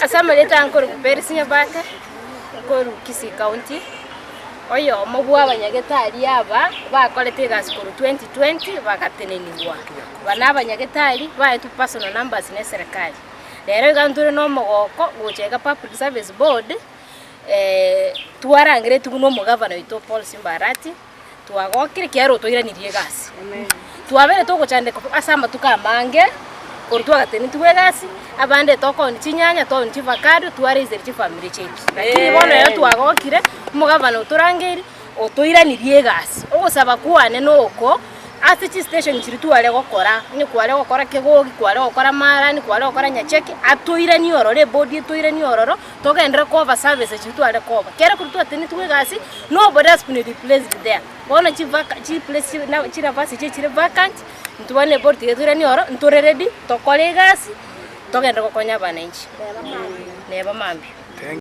Ase amarieta aya nkorokwa Peris Nyabate, nkorwa Kisii County, oyomo bwa abanyagetari aba bakorete egasi korwa 2020 bagatenenigwa. Aba na abanyagetari baetwe personal numbers na eserekari. Rero iga ntore na omogoko gocha iga Public Service Board, twarangeretigwe na omogavana oito Paul Simba Arati, Twagokire ekiagera otoiranirie egasi. Twabeire togochandeka ase amatuko amange, korwa twagatenetigwe egasi, abande tokooni chinyanya, tooni chivakado, twaraiseria chifamiri chiaito. Lakini bono rero twagokire, omogavana otorangeiri, otoiranirie egasi. Ogosaba kwane noko, ase chistation chiria tware gokora, onye kware gokora Kegogi, kware gokora Marani, kware gokora Nyacheki, atoiranie ororo, ebodi etoiranie ororo, Togenderere koba service chiria tware koba. Kere korwa twatenetigwe egasi, nobody has been replaced there. Bono chivaka chiplace chi chinafasi echi chire vacant, intwe bono ebori tiga toiranie oro, ntore ready, tokore egasi, togende gokonya abananchi. Neba mambia.